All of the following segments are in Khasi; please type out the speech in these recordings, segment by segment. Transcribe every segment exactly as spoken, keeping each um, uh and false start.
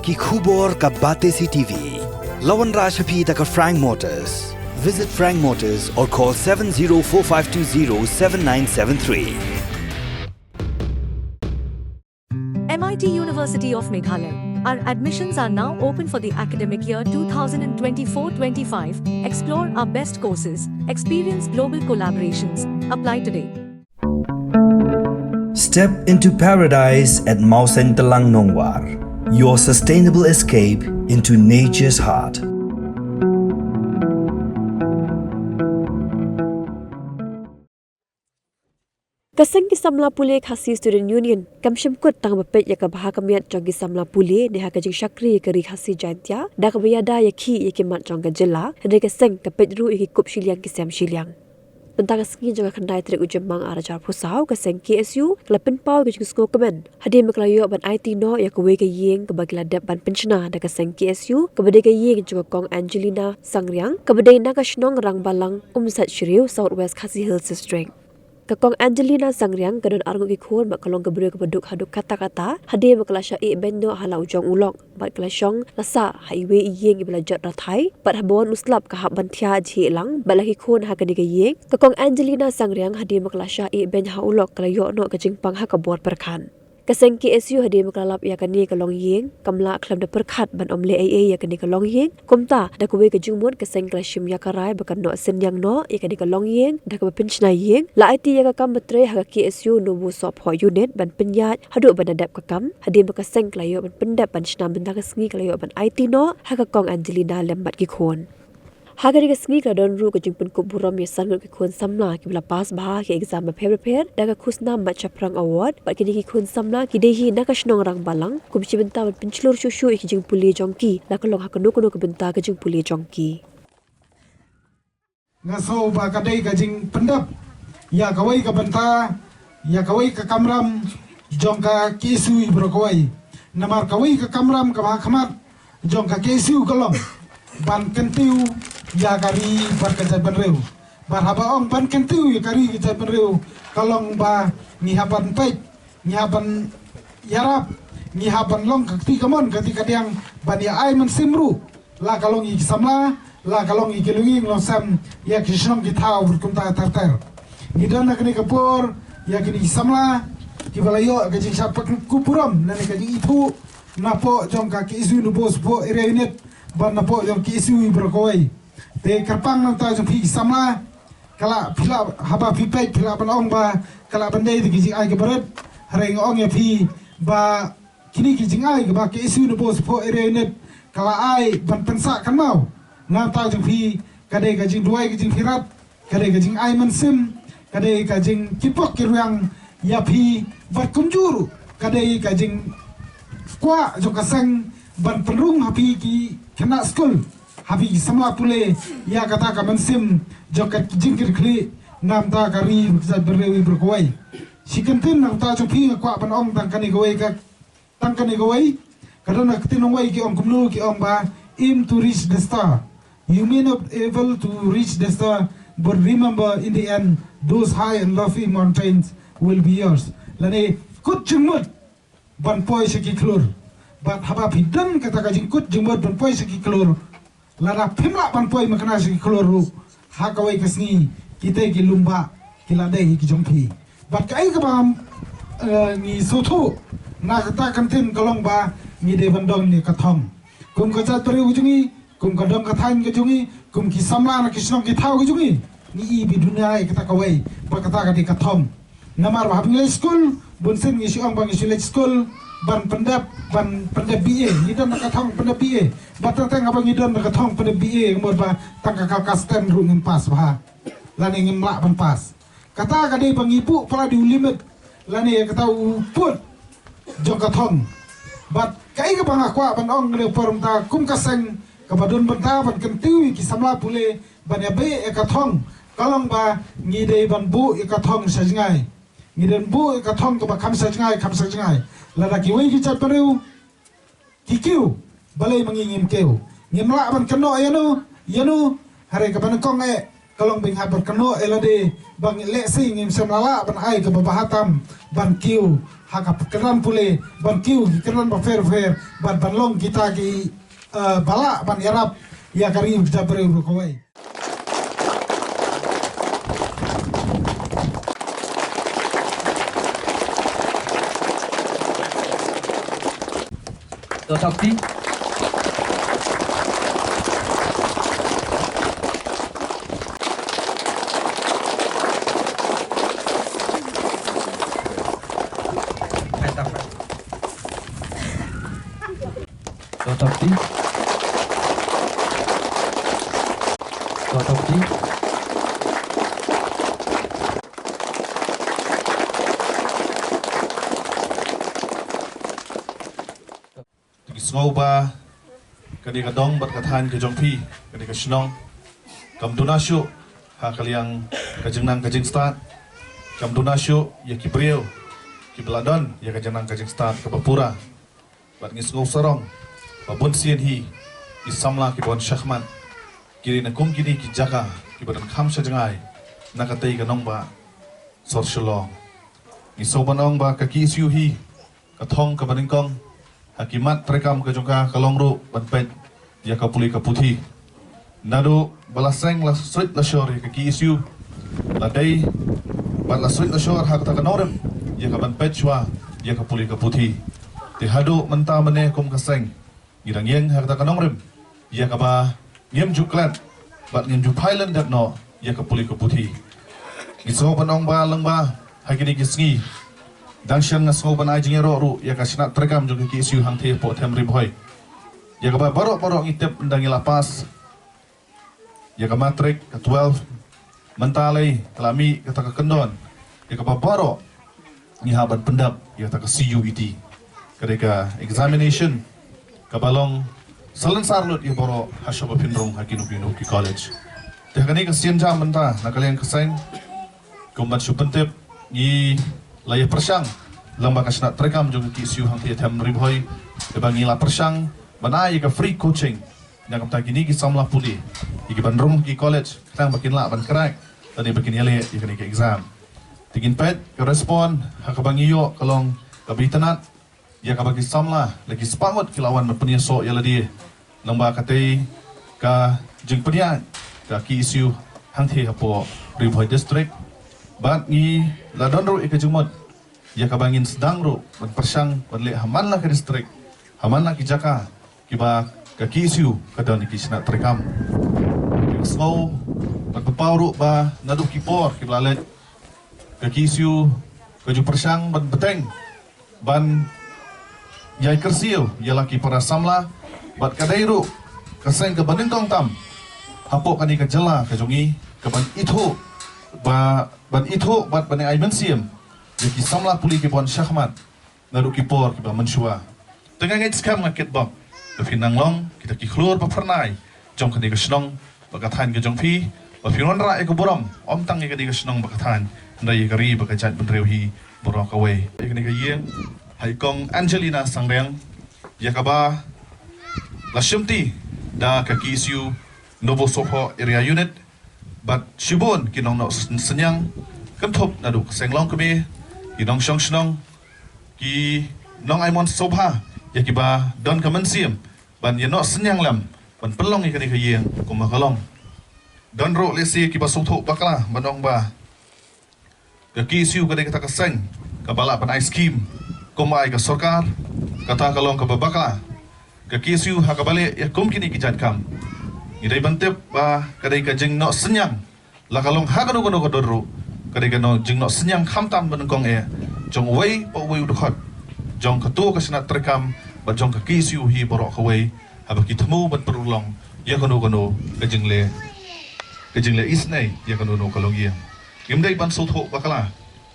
Ki khubor ka Batesi TV. La wanrah sha phi da ka Frank Motors. Visit Frank Motors or call seven zero four five two zero seven nine seven three. M I T University of Meghalaya. Our admissions are now open for the academic year two thousand twenty-four twenty-five. Explore our best courses, experience global collaborations. Apply today. Step into paradise at Mawsyntelang Nongwar, your sustainable escape into nature's heart. Ka seng ki samla pule Khasi Student Union kam shym kut tang ba peit ïa ka bha ka miat jong ki samla pule ne ha ka jingshakri ïa ka Ri Khasi Jaiñtia, da kaba ïada ïa ki ïa ki mat jong ka jylla, hynrei ka seng ka peit ruh ïa ki kup shiliang ki sem shiliang. Mynta ka sngi jong ka khyndai tarik u Jymmang ar hajar arphew saw, ka seng K S U ka la pynpaw ïa ka jingsngewkmen hadien ba ka la ïoh ban aiti noh ïa kawei ka ïing kaba ki la dep ban pynshna da ka seng K S U, kaba dei ka ïing jong ka Kong Angelina Sangriang, kaba dei na ka shnong Rangbalang, Umsait Shriew, South West Khasi Hills District. Ka Kong Angelina Sangriang ka don arngut ki khun bad ka long ka briew kaba duk haduh katta katta, hadien ba ka la shah ïehbeiñ noh ha la u jong u lok bad ka la shong la sah ha iwei i ïing iba la jot rathai, bad haba wan u slap ka hap ban thiah jhieh lang bad la ki khun ha kane ka ïing. Ka Kong Angelina Sangriang hadien ba ka la shah ïehbeiñ ha u lok ka la ïoh noh ka jingpang ha ka bor pyrkhat. Ka seng K S U hadien ba ka la lap ïa kane ka longïing kam lah khlem da pyrkhat ban ym leh ei ei ïa kane ka longïing. Kumta da kawei ka jingmut ka seng ka la shim ïa ka rai ba kan noh synñiang noh ïa kane ka longïing da kaba pynshna ïing. La aiti ïa ka kam ba trei ha ka K S U Nobosohphoh Unit ban pynïaid haduh ban da dep ka kam. Hadien ba ka seng ka la ïoh ban pyndep ban shna mynta ka sngi ka la ïoh ban aiti noh ha ka Kong Angelina lem bad ki khun. Ha kane ka sngi ka la don ruh ka jingpynkup burom ïa san ngut ki khun samla kiba la pass bha ha ki exam bapher bapher da ka khusnam Mat Shaphrang Award, bad kine ki khun samla ki dei hi na ka shnong Rangbalang, kum shi bynta ban pynshlur shuh shuh ïa ki jingpule jong ki, la ka long ha kano kano ka bynta ka jingpule jong ki. Nga sngew ba ka dei ka jingpyndep ïa kawei ka bynta, ïa kawei ka kamram jong ka K S U baroh kawei. Namar kawei ka kamram kaba ha khmat jong ka K S U ka long ban kyntiew ïa ka ri bad ka jaitbynriew. Bad haba ong ban kyntiew ïa ka ri ka jaitbynriew ka long ba ngi hap ban peit, ngi hap ban ïarap, ngi hap ban long ka kti kamon ka kti kadiang ban ïa ai mynsiem ruh, la ka long ïa ki samla, la ka long ïa ki longïing longsem, ïa ki shnong ki thaw bad kumta ter ter. Ngi don ha kane ka por ïa kine ki samla kiba la ïoh ka jingshah pynkup burom lane ka jingithuh napoh jong ka K S U Nobosohphoh Area Unit bad napoh jong ka K S U baroh kawei. Te kyrpang na ka bynta jong phi ki samla, ka la phi la, haba phi peit phi lah ban ong ba ka la ban dei da ki jingai kiba rit. Hynrei nga ong ïa phi ba kine ki jingai kaba K S U Nobosohphoh Area Unit ka la ai ban pynsah kynmaw na ka bynta jong phi, ka dei ka jingduwai ka jingpyrkhat, ka dei ka jingai mynsiem, ka dei ka jingkyrpad kyrwiang ïa phi, bad kumjuh ruh ka dei ka jingkwah jong ka seng ban pynrung ha phi ki khynnah skul, ha phi ki samla pule, ïa kata ka mynsiem jong ka jingkyrkhlieh na ka bynta ka ri bad ka jaitbynriew baroh kawei. Shi kyntien na ka bynta jong phi nga kwah ban ong tang kane kawei ka Tang kane kawei, ka don ka ktien nongwei ki ong kumno, ki ong ba, aim to reach the star. You may not able to reach the star, but remember in the end, those high and lofty mountains will be yours. Lane, kut jingmut ban poi sha ki khlur. Bad haba phi don kata ka jingkut jingmut ban poi sha ki khlur, lada phim lah ban poi makna sha ki khlur ruh, ha kawei ka sngi kita ki lum bah ki la dei ki jong phi. Bad kaei kaba, eh, ngi sngewthuh na kata ka ktien ka long ba ngi dei ban don ïa ka thong. Kum ka jaitbynriew ka jong ngi, kum ka dong ka thaiñ ka jong ngi, kum ki samla na ki shnong ki thaw ka jong ngi, ngi i ba duna ïa kata kawei, ba kata ka dei ka thong. Namar ba haba ngi leit skul, bunsien ngi shu ong ba ngi shu leit skul ban pyndep, ban pyndep B A. Ngi don da ka thong pyndep B A. Bad teng teng haba ngi don da ka thong pyndep B A, ka mut ba tang ka kal ka stand ruh ngim pass bha, lane ngim lah ban pass. Kata ka dei ba ngi buh palat ïa u limit lane kata u pud jong ka thong. Bad kaei kaba nga kwah ban ong ha kane ka por mynta kum ka seng kaba don bynta ban kyntiew ïa ki samla pule ban ïa beh ïa ka thong, ka long ba ngi dei ban buh ïa ka thong sha jngai. Ngi dei ban buh ïa ka thong kaba kham sha jngai, kham sha jngai. Lada kiwei ki jaitbynriew ki kiew, balei ma ngi ngim kiew? Ngim lah ban kynnoh ïano ïano, hynrei kaba nyngkong eh, Ka long ba ngi hap ban kynnoh ïa lade ba ngi lehse ngim shym la lah ban ai kaba bha tam ban kiew ha ka kyrdan pule, ban kiew ki kyrdan bapher bapher, ban ban long kita ki, eh, ba lah ban ïarap ïa ka ri ka jaitbynriew baroh kawei. To thok ti. To thok ti. To thok ti. Te ngi sngew ba kane ka dong bad ka thaiñ ka jong phi, kane ka shnong, kam duna shuh ha ka liang ka jingnang ka jingstad, kam duna shuh ïa ki briew kiba la don ïa ka jingnang ka jingstad kaba pura. Bad ngi sngew sarong ba bun sien hi ki samla kiba wan shakhmat ki dei na kum kine ki jaka kiba don kham sha jngai na katei ka nongbah sor Shillong. Ngi sngew ban ong ba ka K S U hi ka thong kaba nyngkong ha ki mat treikam ka jong ka, ka long ruh ban peit ïa ka pule ka puthi. Naduh ba la seng la suit la shor ïa ka K S U, la dei bad la suit la shor ha kata ka nongrim ïa ka ban peit shuwa ïa ka pule ka puthi. Te haduh mynta mynne kum ka seng ngi dang ïeng ha kata ka nongrim ïa kaba ngim ju klet bad ngim ju phai lyndet noh ïa ka pule ka puthi. Ngi sngew ban ong ba lyngba ha kine ki sngi dang shen nga sngew ban ai jingïaroh ruh ïa ka shnat treikam jong ka K S U hangthie hapoh them Ri Bhoi. Ïa kaba baroh baroh ngi tip ynda ngi la pass ïa ka matrik, ka twelve, mynta lei ka la mih kata ka kyndon ïa kaba baroh ngi hap ban pyndep ïa kata ka C U E T, ka dei ka examination kaba long salonsar lut ïa baroh ha shaba pynrung ha kino kino ki college. Te ha kane ka sienjam mynta na ka liang ka seng, kum ban shu pyntip, ngi la ïa pyrshang lyngba ka shnat treikam jong ka K S U hangthie them Ri Bhoi, ïa ba ngi la pyrshang ban ai ïa ka free coaching na ka bynta kine ki samla pule ïa ki ban rung ki college khnang ba kin lah ban crack lane ba kin ïaleh ïa kane ka exam. Te ngin peit ka respond ha kaba ngi ïoh ka long kaba itynnad, ïa kaba ki samla la ki spah ngut ki la wan ban pynïasoh ïa lade lyngba katei ka jingpynïaid ka K S U hangthie hapoh Ri Bhoi District. Bad ngi la don ruh ïa ka jingmut ïa kaba ngin sdang ruh ban pyrshang ban leh ha man la ka district, ha man la ki jaka kiba ka K S U ka don ïa ki shnat treikam. Ngi sngew bad pynpaw ruh ba naduh ki por kiba la leit ka K S U ka ju pyrshang ban bteng ban ïai kyrsiew ïa la ki para samla bad ka dei ruh ka seng kaba nyngkong tam hapoh kane ka jylla ka jong ngi ka ban ithuh ba, ban ithuh bad ban ai mynsiem ïa ki samla pule kiba wan shakhmat naduh ki por kiba mynshuwa. Te nga ngeit skhem nga kitbok ba phin nang long kita ki khlur ba phyrnai jong kane ka shnong bad ka thaiñ ka jong phi, ba phin wanrah ïa ka burom ym tang ïa kane ka shnong bad ka thaiñ, hynrei ïa ka ri bad ka jaitbynriew hi baroh kawei. Ïa kane ka ïing ha i Kong Angelina Sangriang, ïa kaba la shimti da ka K S U Novosobha Area Unit bad shibun ki nongnoh syn-, synñiang, kynthup naduh ka seng longkmie, ki nongshong shnong, ki nongai mon sobha, ïa kiba don ka mynsiem ban ïa noh synñiang lem ban pynlong ïa kane ka ïing kumba ka long. Don ruh lehse kiba sngewthuh bakla ban ong ba ka K S U ka dei kata ka seng kaba lah ban ai skim kumba ai ka sorkar, kata ka long kaba bakla. Ka K S U ha kaba leh ïa kum kine ki jait kam, ngi dei ban tip ba ka dei ka jingnoh synñiang, la ka long ha kano kano ka dur ruh, ka dei ka noh, jingnoh synñiang khamtam banyngkong eh jong uwei pa uwei u dkhot jong kato ka shnat treikam bad jong ka K S U hi baroh kawei, haba ki thmu ban pynurlong ïa kano kano ka jingleh, ka jingleh isynei ïa kano kano ka longïing. Ngim dei ban sngewthuh bakla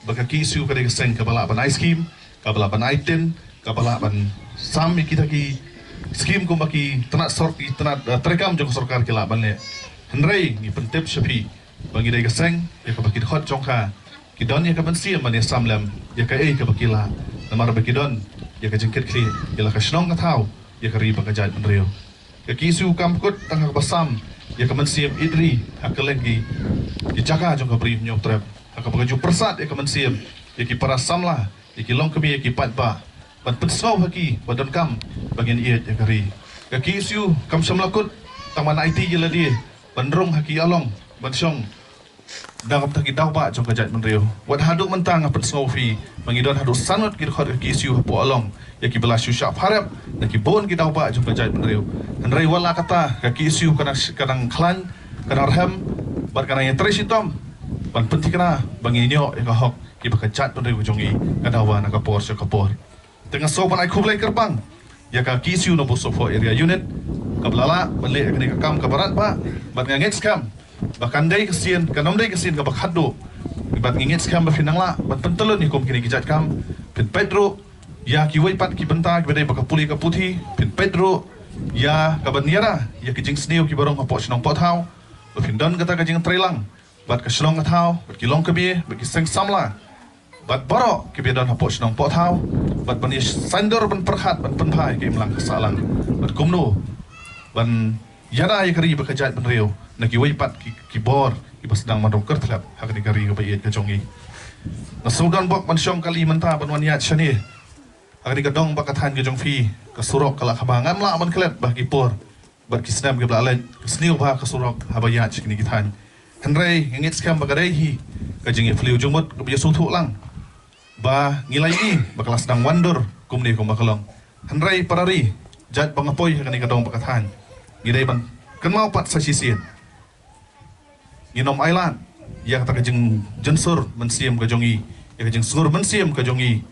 ba ka K S U ka dei ka seng kaba lah ban ai skim, kaba lah ban ai tin, kaba lah ban sam ïa kita ki skim kumba ki tnat sor-, ki tnat, eh, treikam jong ka sorkar ki lah ban leh. Hynrei ngi pyntip sha phi ba ngi dei ka seng ïa kaba ki dkhot jong ka ki don ïa ka mynsiem ban ïa sam lem ïa kaei kaba ki lah, namar ba ki don ïa ka jingkitkhlieh ïa la ka shnong ka thaw, ïa ka ri bad ka jaitbynriew. Ka K S U kam kut tang ha kaba sam ïa ka mynsiem ïeit ri ha kylleng ki, ki jaka jong ka Bri Hynñiewtrep, ha kaba ka ju pyrsad ïa ka mynsiem ïa ki para samla, ïa ki longkmie, ïa ki paidbah, ban pynsngew ha ki ba donkam ba ngin ïeit ïa ka ri. Ka K S U kam shym la kut tang ban aiti ïa lade ban rung ha ki along ban shong da kumta ki daw bah jong ka jaitbynriew. Wat haduh mynta nga pynsngew phi ba ngi don haduh san ngut ki dkhot ka K S U hapoh along, ïa kiba la shu shah pharep na ki bun ki daw bah jong ka jaitbynriew. Hynrei wat la katta, ka K S U ka nang, ka nang khlaiñ, ka nang rhem bad ka nang ïatrei shitom ban pynthikna ba ngin ïoh ïa ka hok kiba ka jaitbynriew jong ngi ka dawa na ka por sha ka por. Te nga sngew ban ai khublei kyrpang ïa ka K S U Nongpoh Sohphoh Area Unit kaba la lah ban leh ïa kane ka kam kaba radbah, bad nga ngeit skhem ba kan dei ka sien, kan ym dei ka sien kaba khatduh, bad nga ngeit skhem ba phin nang lah ban pyntyllun ïa kum kine ki jait kam. Phin peit ruh ïa kiwei pat ki bynta kiba dei bad ka pule ka puthi, phin peit ruh ïa kaban ïada ïa ki jingsniew kiba rung hapoh shnong Pohthaw, ba phin don kata ka jingtreilang bad ka shnong ka thaw, bad ki longkmie, bad ki seng samla, bad baroh kiba don hapoh shnong Pohthaw, bad ban ïa saiñdur, ban pyrkhat, ban pynphai ka imlang ka sahlang, bad kumno ban ïada ïa ka ri bad ka jaitbynriew na kiwei pat ki, ki bor kiba sdang ban rung kyrthlep ha kane ka ri kaba ïeit ka jong ngi. Nga sngewdon bok ban shong kali mynta ban wan ïaid shane ha kane ka dong bad ka thaiñ ka jong phi. Ka surok ka la kham bha, ngam lah ban klet ba ha ki por bad ki snem kiba la leit, ka sniew bha ka surok haba ïaid sha kine ki thaiñ. Hynrei nga ngeit skhem ba ka dei hi ka jingïaphylliew jingmut kaba ïasngewthuh lang ba ngi la ïohi ba ka la sdang wandur kumne kumba ka long. Hynrei para ri, jait ba nga poi ha kane ka dong bad ka thaiñ, ngi dei ban kynmaw pat sa shisien. Ngin ym ailad ïa kata ka jingjynsur mynsiem ka jong ngi, ïa ka jingsngur mynsiem ka jong ngi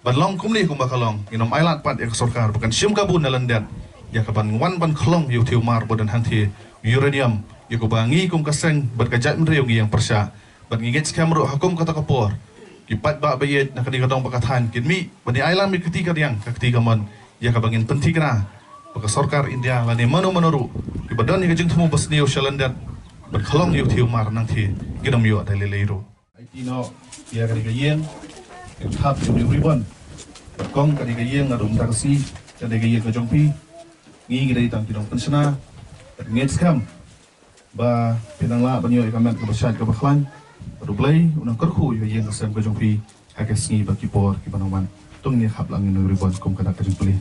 ban long kumne kumba ka long. Ngin ym ailad pat ïa ka sorkar ba kan shim kabu na lyndet ïa kaban wan ban khlong ïa u thiew mar ba don hangthie, uranium, ïa kaba ngi kum ka seng bad ka jaitbynriew ngi ïeng pyrshah. Bad ngi ngeit skhem ruh ha kum kata ka por, ki paidbah ba ïeit na kane ka dong bad ka thaiñ kin mih ban ïa ailad ïa ka kti kadiang, ka kti kamon, ïa kaba ngin pynthikna ba ka sorkar India lane mano mano ruh kiba don ïa ka jingthmu ba sniew sha lyndet ban khlong ïa u thiew mar nangthie, kin ym ïoh da lei lei ruh. Aiti noh ïa kane ka ïing, kin thap ïa u ribbon. Kong, kane ka ïing naduh mynta ka sngi ka dei ka ïing ka jong phi. Ngi ngi dei tang ki nongpynshna. Ngeit skhem ba phin nang lah ban ïoh ïa ka met kaba shait kaba khlaiñ. Bad U Blei un nang kyrkhu ïa ka ïing ka sem ka jong phi ha ki sngi bad ki por kiba nang wan. To ngin ïa khap lang ïa u ribbon kum ka dak ka jingpyni.